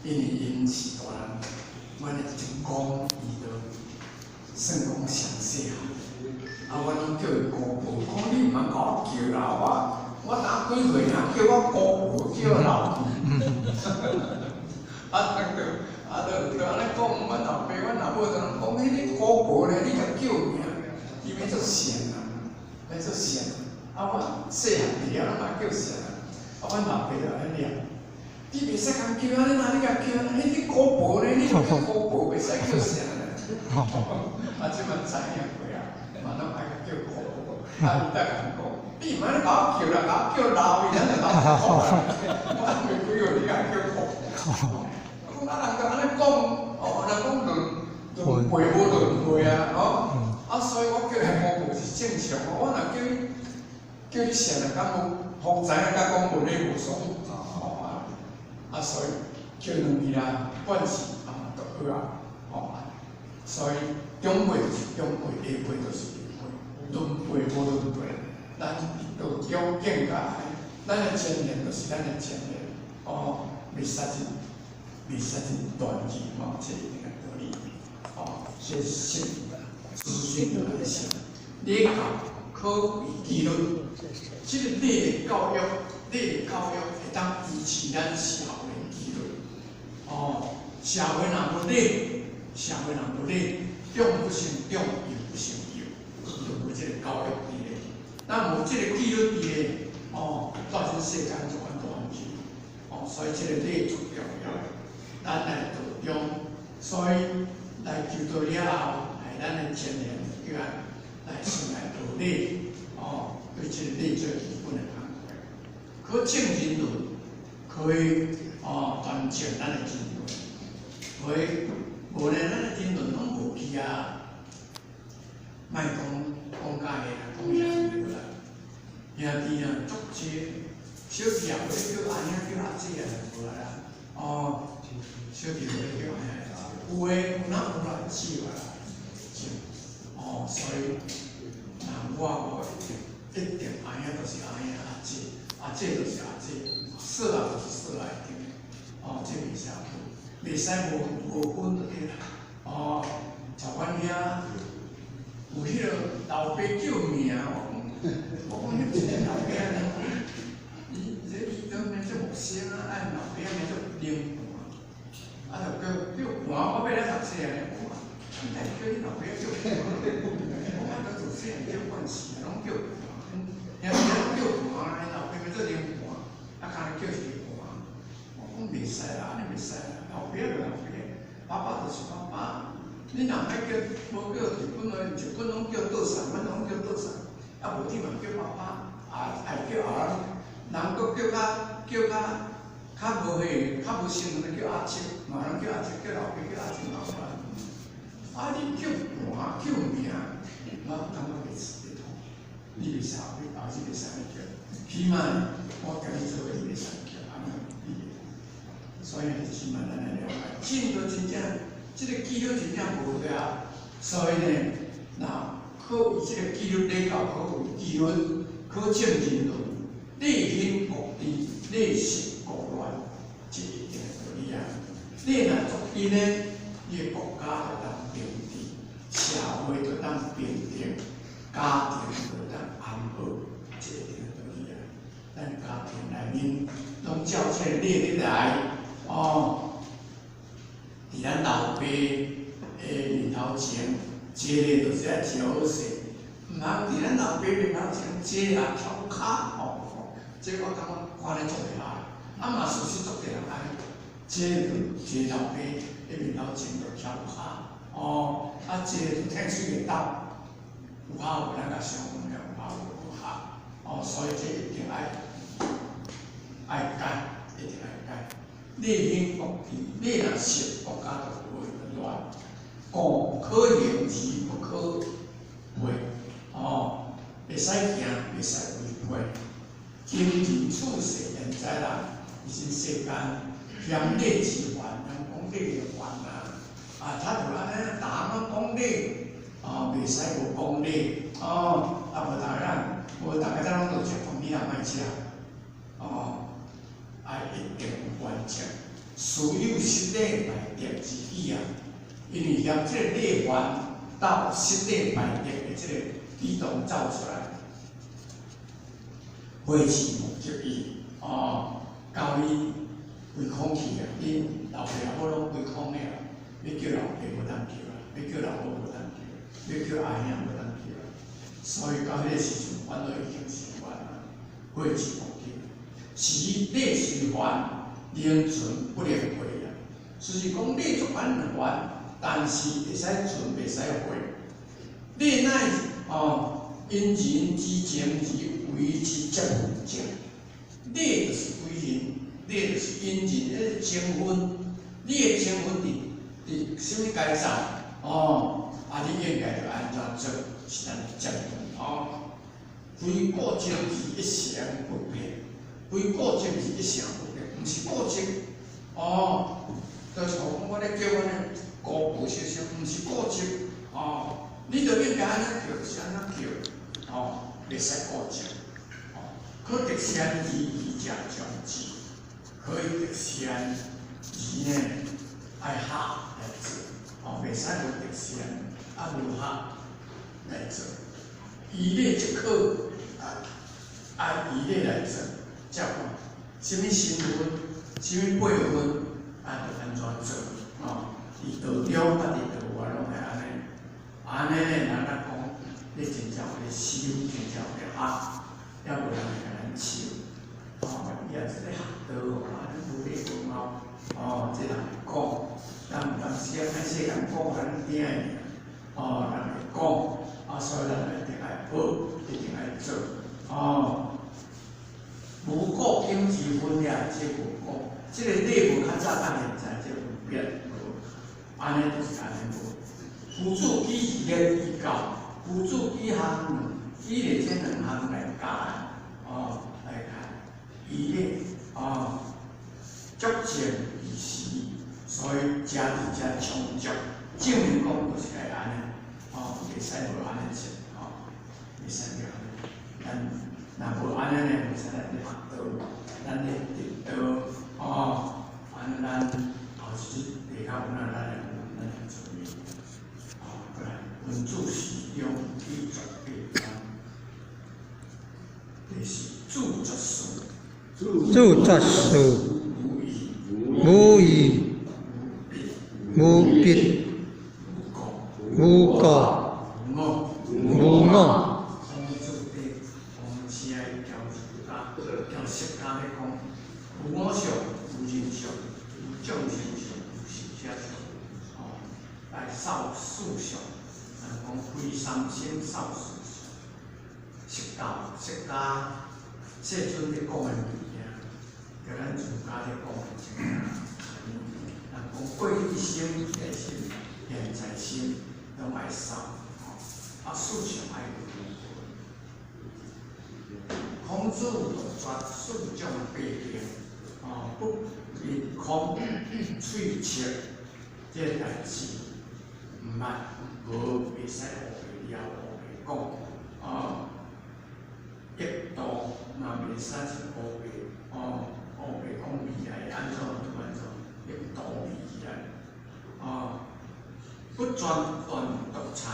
A: 因為𪜶是大人，阮的一講伊就算講上細漢，啊，阮攏叫伊姑婆，講你毋通共我叫啦，我當幾歲爾叫我姑婆，叫我老啊，就啊，就按呢講，阮老爸、阮老母就講，彼個姑婆咧，你共叫名，伊欲做誰啊？欲做誰？啊，我細漢時了，攏嘛叫誰啊？啊，阮老爸就按呢念，你袂使共叫按呢啦，你共叫按呢，彼個姑婆咧，你叫姑婆袂使叫誰咧？啊，這擺知影過啊，嘛攏愛共叫姑婆。啊，伊逐共講，你毋通共我叫啦，共我叫老伊，咱就老苦啦。我還袂幾歲，你共叫姑婆。講啊，人就按呢講，哦，人講論論輩無論輩啊，吼！啊，所以我叫伊姑姑是正常。我若叫伊叫你誰人敢無，方知影甲講無禮無爽，吼啊！啊，所以叫兩字啦，關係啊嘛都好啊，吼啊！所以長輩就是長輩，下輩就是下輩，論輩無論輩，咱道中更加愛，咱的前緣就是咱的前緣，哦，袂使真斷去吼，這一定的道理，哦，這是資訊的來說，禮教可為紀律，這個禮的教育，禮的教育會當維持咱社會紀律。哦，社會若無禮，社會若無禮，長不成長，幼不成幼，就無這個教育佇咧。咱無這個紀律佇咧，哦，造成世間就安怎去？哦，所以這個禮足重要的。咱來道中，所以來求道了後，來咱的前人叫咱來先來學禮，哦，對這個禮做基本的工課。可證人倫，可以哦端正咱的人倫，可以無呢，咱的人倫攏無去啊。莫講講甲下啦，講兄弟啦，兄弟啊，足濟小弟也無咧叫阿兄叫阿姐啊，無啦，哦，小弟無咧叫阿兄阿姐，有的有哪有啦，少啊，少，哦，所以那我一定一定阿兄就是阿兄，阿姐阿姐就是阿姐，嫂啊就是嫂啊，一定的，哦，這袂使分，袂使無無分就對啦，哦，像阮遐有彼個老爸叫名，我講我講彼一個老爸安尼，伊這伊當面做牧師啊，啊老爸名做靈盤，啊就叫叫盤，我欲來讀冊安尼，我講你來叫你老爸叫盤，我講咱自細漢叫慣勢，攏叫盤，兄弟攏叫盤，𪜶老爸名做靈盤，啊，敢若叫一個盤，我講袂使啦，按呢袂使啦，老爸就老爸，爸爸就是爸爸。你若愛叫，無叫日本話，日本攏叫父さん，阮攏叫父さん，啊無你嘛叫爸爸，啊愛叫後人，人閣叫較叫較較無彼較無成分的叫阿叔，嘛人叫阿叔，叫老爸叫阿叔嘛有啊。啊你叫盤叫名，我感覺袂會通，你袂使後後日袂使按呢叫，起碼我共你做伙你袂使叫，按呢你會通。所以起碼咱來了解，真都真正。這個紀律真正無對啊，所以呢，若可為這個紀律禮教，可為紀律，可證人倫，禮興國治，禮失國亂，這一定的道理啊。禮若足緊呢，你的國家就當平治，社會就當平定，家庭就當安好，這一定的道理啊。咱家庭內面攏照這個禮咧來，哦。佇咱老爸的面頭前，這个就是愛食好勢，毋通佇咱老爸面頭前，這個也翹跤吼，這我感覺看咧足袂來，啊嘛事實足濟人按呢，這個這老爸的面頭前就翹跤，哦，啊這個就退喙會斗，有效無咱共相問了，有效無無效，哦，所以這一定愛愛改，一定愛改。禮興國治，禮若失，國家就會亂。故可行而不可為，哦，會使行，袂使違背。今人處世現在人，伊是世間嫌禮之煩，人講禮會煩啊，啊，他就按呢，逐項攏講禮，哦，袂使無講禮，哦，啊無逐个人，無逐个咱攏著食飯，你也莫食，哦。愛一定有原則，事有失禮敗德之舉啊！因為嫌這個禮煩到失禮敗德的這個舉動走出來，回事目的伊哦，交伊規空去啊！恁老爸老母攏規空的啊！欲叫老爸無當叫啊，欲叫老母無當叫，欲叫阿兄無當叫啊！所以到彼個時陣，煩惱已經成完啊，回事目的。是禮雖繁，能存不能廢啊！就是講禮足煩煩，但是會使存，袂使廢。禮乃哦，因人之情而為之接分者。禮就是為人，禮就是因人的情分。你的情分佇佇啥物階層，哦，啊，你應該著按怎做，是咱接動哦。非固執而一成不變，非固執而一成不變，毋是固執哦。就是講我咧叫阮咧高步小小，毋是固執哦。你著應該按怎叫，是按怎叫，哦，袂使固執。哦，可得善疑而者將之，可以得善疑呢，愛合來做，哦，袂使無得善，啊無合來做。依禮即可，啊，按依禮來做，才看，啥物身份，啥物輩分，啊，著按怎做，哦，佇道中佮佇道外攏愛按呢，按呢呢，人來講，你真正有咧修，真正有咧學，猶無人會共咱笑。哦，伊也是咧學道，啊，你無禮貌，哦，這人會講，咱有當時啊，歹勢共講，予咱聽的爾，哦，人會講，啊，所以咱一定愛學，一定愛做，哦。無古今之分也，這無講，這個禮無較早佮現在這分別無，按呢就是按呢無。夫子舉言以教，夫子舉項舉咧這兩項來教，哦，來教，依禮，哦，足證以時，所以食就食充足，證明講就是愛按呢，哦，袂使無按呢做，哦，袂使無按呢，咱若無按呢呢，袂使咱咧學道，咱咧得道，哦，按呢咱後一日地較有哪咱來咱來做面，哦，過來文字時中以絕八關，第四主絕事，
B: 主絕事，
A: 無異
B: 無異
A: 無別
B: 無別
A: 無故
B: 無故
A: 無我。
B: 無我。
A: 孔子佇王師愛教儒家，教釋迦咧講，無我相、無人相、無眾生相、無壽者相，哦，來掃四相，人講非三身掃四相。釋教釋迦世尊咧講的物件，佮咱儒家咧講的真人講過去生、未來生、現在生，攏愛掃，吼，啊四相愛有。孔子杜絕四種弊病，哦，不鼻空、喙赤，這個代誌毋捌無袂使烏白了、烏白講，哦，臆度嘛袂使是烏白，哦，烏白講未來按怎就按怎，臆度未來，哦，不專斷獨裁，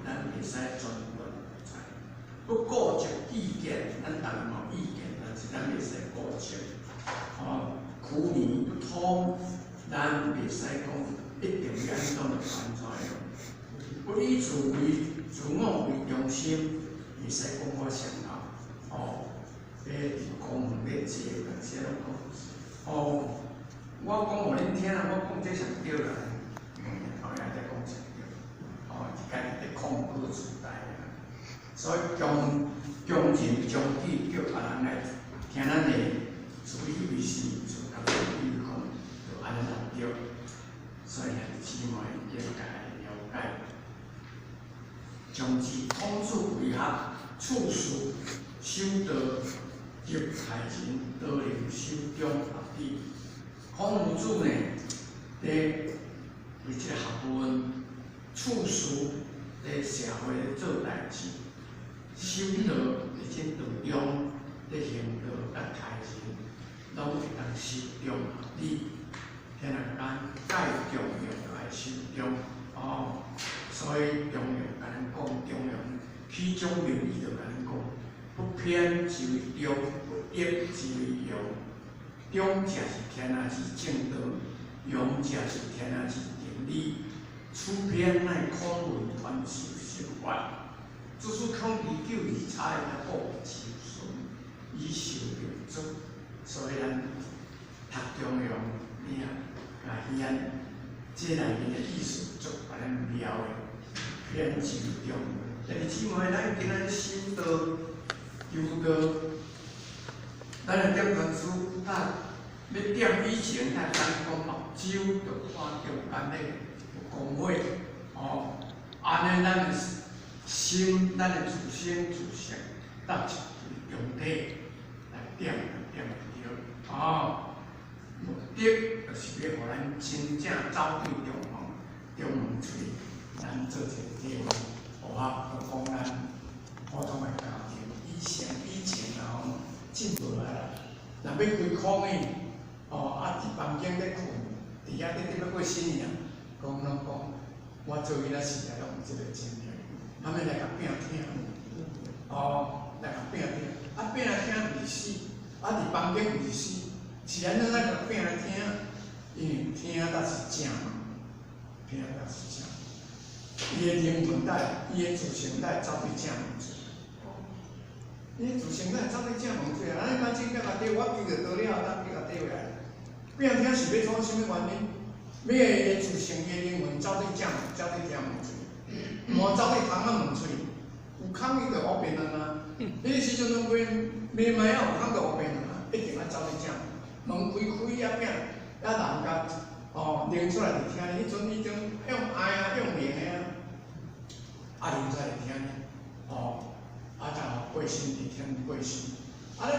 A: 咱袂使專斷獨裁。不固執意見，咱逐个嘛有意見，但是咱袂使固執。哦，苦年不通，咱袂使講一定欲按怎就按怎樣。不以自我為中心，袂使講我上好。哦，咧佇公園咧坐，有當時攏講，哦，我講予恁聽啦，我講這上對啦。哦，也在講上對。哦，伊家己佇控告自大啦。所以強強人將己叫別人來聽咱的，自以為是，自覺以為講，就按呢就對。所以兄弟姊妹應該了解，從自孔子為學，處事修道，及待人，都能修中學理。孔夫子呢，佇為這個學問，處事佇社會咧做代誌，修道佇這道中，佇行道佮待人，攏會當修中學理。天人間蓋中庸就愛修中，哦，所以中庸共咱講中庸，起中明義就共咱講，不偏之為中，不逆之為庸。中者是天下之正道，庸者是天下之定理。此篇乃孔文傳授心法，自此孔持久而差遐古求順，以受明主。所以咱讀中庸，你啊，共顯這內面的意思足予咱妙的，偏之為中。兄弟姊妹，咱今仔日修道、求道，咱來點關注，啊，欲點以前，咱等講目睭著看中間咧有光火，哦，按呢咱的心，咱的自性自性，搭一中體來點點對，哦，目的就是欲予咱真正走對中門，中門出去，咱做一個體會，有啊，就講咱普通的家庭，以前啊吼，真無啊啦，若欲開空的，哦，啊，佇房間咧睏，佇遐咧咧欲過新年啊，講攏講，我做囡仔時代攏有這個經驗，啥物來共摒聽，哦，來共摒聽，啊，摒來聽毋是死，啊，佇房間毋是死，是按怎來共摒來聽？因為聽才是正嘛，聽才是正。伊的靈魂帶，伊的自性帶走對正門出。伊的自性帶走對正門出啊！咱講真正共對，我記著倒了後，咱去共對回來。摒聽是欲創啥物原因？欲伊的自性，伊的靈魂走對正門，走對正門出，毋好走對窗仔門出。有空伊就烏變啊嘛。彼個時陣攏未未賣啊，有空就烏變啊，一定愛走對正門。門開開啊，摒，啊人共哦拎出來佇聽，彼陣已經用愛啊，用靈的啊，啊拎出來佇聽呢，哦，啊才過身佇聽過身。啊，咱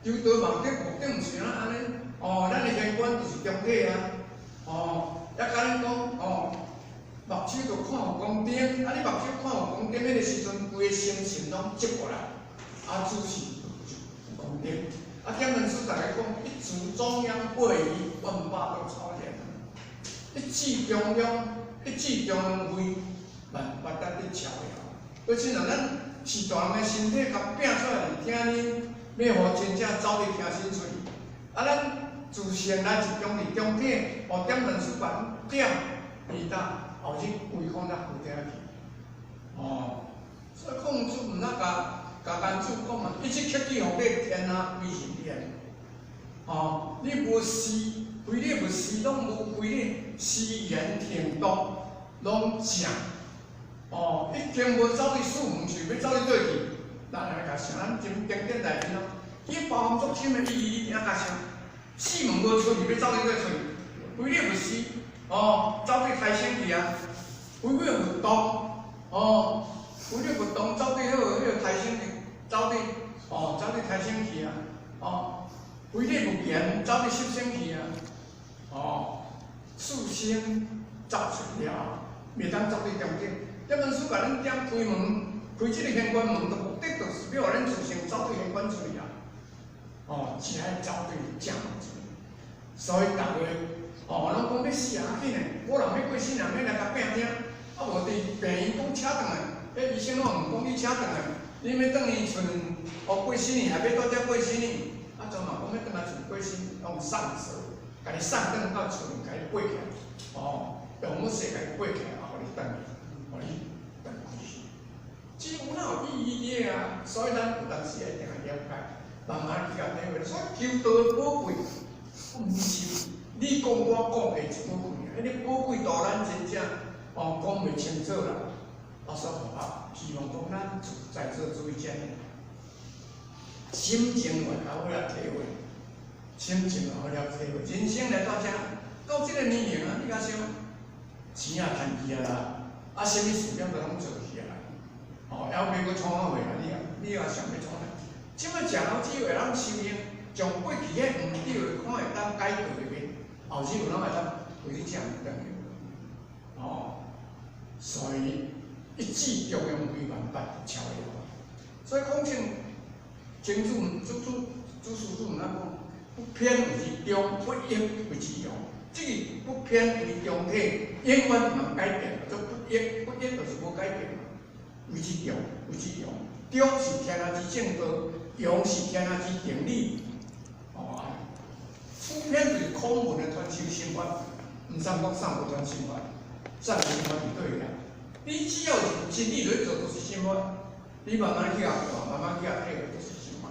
A: 求道目的毋是咱按呢，哦，咱的玄關就是中體啊，哦，抑共恁講，哦，目睭就看有光燈，啊，你目睭看有光燈，彼個時陣，規个心神攏集過來，啊，主是有光燈。啊，點門師逐家講，一指中央位移，萬法都超然。一指中央，一指中央位，萬法得得超然。所以，親像咱是大人的身體，共摒出來佇聽恁，欲予真正走佇聽心出去。啊，咱自性來集中佇中體，予點門師共點，伊搭後日規空才開聽去。哦，所以孔子毋捌共管子講嘛，一指克己予你天下歸仁焉。哦，你無思，非禮勿視，攏無非禮，思言行動攏正。哦，已經無走佇四門去，欲走佇佗去？咱來共想，咱真經典內面咯，伊包含足深的意義，你聽共想。四門無出去，欲走佇佗出去？非禮勿視，哦，走對胎生去啊。非禮勿動，哦，非禮勿動，走對彼個胎生去，走對，哦，走對胎生去啊，哦，非禮勿言，走對色生去啊，哦，四生走出了後，袂當走對中間。點門師共恁點開門，開這個玄關門的目的，就是欲予恁自性走對玄關出去啊。哦，只愛走對正門出去。所以逐个，哦，攏講欲死啊，緊的，某人欲過身人欲來共摒聽，啊無佇病院講請轉來，彼醫生攏毋講你請轉來，你欲轉去賰哦過身去，還欲蹛遮過身去，啊陣嘛講欲轉來賰過身，用送趖，共你送轉到厝，共你背起來，哦，用木屑共你背起來，啊，予你轉去，予你轉開去。這有哪有意義佇啊？所以咱有當時一定愛了解，慢慢去共體會。所以求道的寶貴，毋是你講我講的一寶貴，彼个寶貴到咱真正哦講袂清楚啦。啊，所以啊，希望講咱在座諸位遮心情會較好來體會，心情會好來體會。人生來到遮，到這個年齡啊，你敢想，錢也趁去啊啦，啊，啥物事業都攏做去啊。哦，猶未閣創啥貨啊？你也想欲創啥？這擺食老只會當修行，將過去彼毋對的看會當改過的袂？後日有攏會當回去正轉去。哦，所以一指中庸非萬法超越。所以孔聖曾子祖祖祖師祖毋捌講，不偏為之中，不逆為之庸。這個不偏為中體，永遠毋通改變，做不逆，不逆就是無改變嘛。為之中，為之庸。中是天下之正道，庸是天下之定理。哦，此篇就是孔門的傳授心法，毋通講啥無傳心法，啥個心法佇佗位啊？你只要是真理來做，就是心法。你慢慢去共看，慢慢去共體會，就是心法。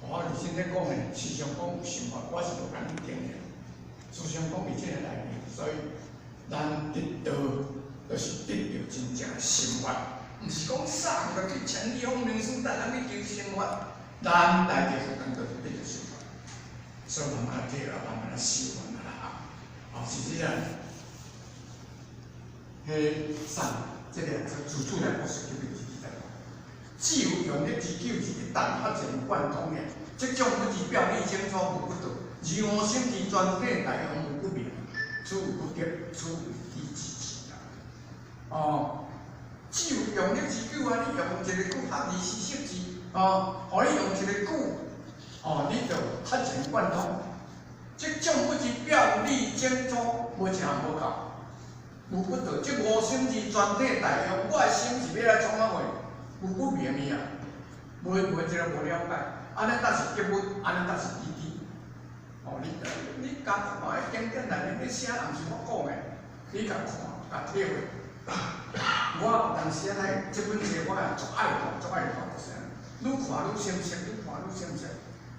A: 我認真咧講的，時常講有心法，我是無共你定的。時常講佇這个內面，所以咱得道就是得著真正的心法，毋是講啥個去千里訪名師帶咱去求心法，咱來佇佛堂就是得著心法。所以慢慢體會，慢慢來修，慢慢來學。哦，是這樣。彼啥，這個自主來不是叫做自在。只有用力之久是一旦發展貫通的，這種不是表裡整楚無不道，而我心之全體大用無不明，此有不得，此為之之啊。哦，只有用力之久啊，你用一个句合24色字，哦，予你用一个句，哦，你就發展貫通。這種不是表裡整楚，無正無夠，無不道。這五心之全體大用，我的心是欲來創啥貨？無不明伊啊，無無這个無了解，按呢才是得物，按呢才是知己。哦，你你共看彼經典內面咧寫，毋是我講的，你共看，共體會。我有當時咧，這本冊我也足愛看，足愛看，就是按呢，愈看愈深色，愈看愈深色。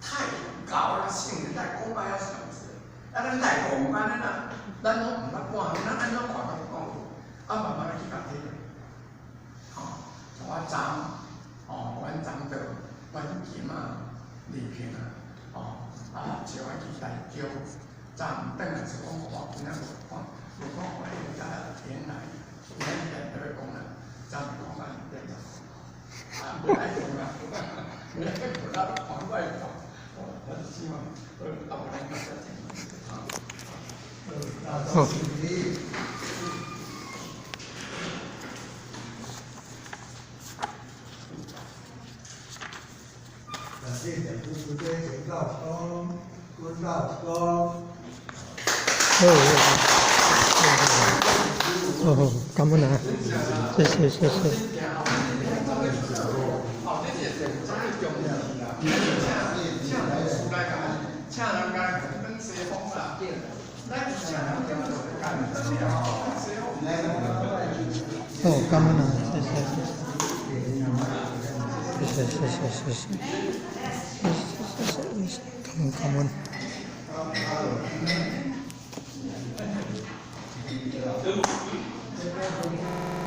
A: 太高啦，聖人來講愛曉上字，啊，咱內戇按呢啦，咱攏毋捌看，咱按怎看都講有，啊，慢慢去共體會。吼，像我昨，哦，阮昨就阮琴啊、麗萍啊，哦，啊，招我去台中，昨昏轉來就講我今仔無看，無看我伊才轉來，今仔日就欲講啦，昨昏講啊2點，啊，無愛講啦，無愛講啦，看我愛看，我就希望，啊，無咱就遮啊。
B: 好。好，好，好，感恩啊，謝謝謝謝。哦，感恩啊，謝謝謝謝，謝謝謝謝謝謝，謝謝謝謝，感恩感恩。